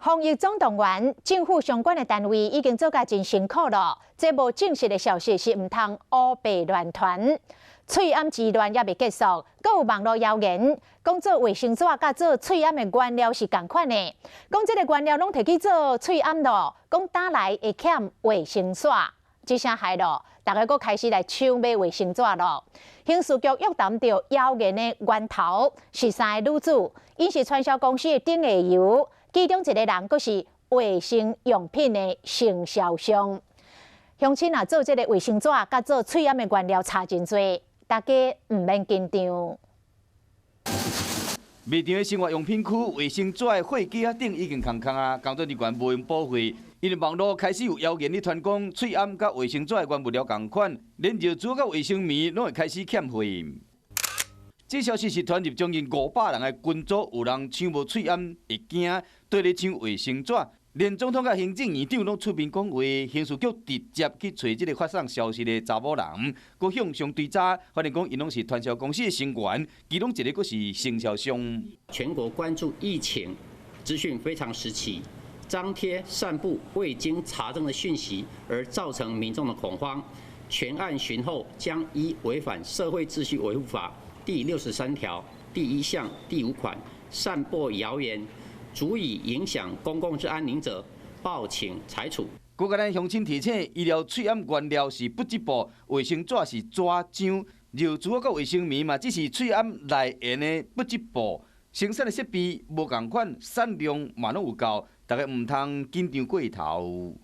防疫總動員，政府相關的單位已經做甲真辛苦囉。這無證實的消息是毋通烏白亂傳。喙罨之亂猶未結束，閣有網路謠言講做衛生紙佮做喙罨的原料是仝款的，講這个原料攏提去做喙罨囉，講打來會欠衛生紙，這聲害囉，大家閣開始來搶買衛生紙囉。刑事局約談著謠言的源頭是三个女子，𪜶是傳銷公司的頂下游。其中一个人閣是衛生用品的承銷商。鄉親啊，做這个衛生紙佮做喙罨的原料差真濟，大家毋免緊張。賣場的生活用品區衛生紙的貨架頂已經空空啊，工作人員無閒補貨，因為網路開始有謠言咧傳講，喙罨佮衛生紙的原物料仝款，連尿珠佮衛生棉攏會開始欠貨。這消息是傳入將近500人的群組，有人搶無喙罨會驚，綴咧搶衛生紙，連總統佮行政院長攏出面講話，刑事局直接去揣這个發送消息的查某人，閣向上追查，發現講𪜶攏是傳銷公司的成員，其中一个閣是承銷商。全國關注疫情資訊非常時期，張貼散布未經查證的訊息，而造成民眾的恐慌。全案尋後將依違反社會秩序維護法第63條第1項第5款，散播謠言，足以影響公共之安寧者，報請裁處。閣共咱鄉親提醒，醫療喙罨原料是不織布，衛生紙是紙漿，尿珠佮衛生棉嘛，只是喙罨來源的不織布。生產的設備無仝款，產量嘛攏有夠，大家毋通緊張過頭。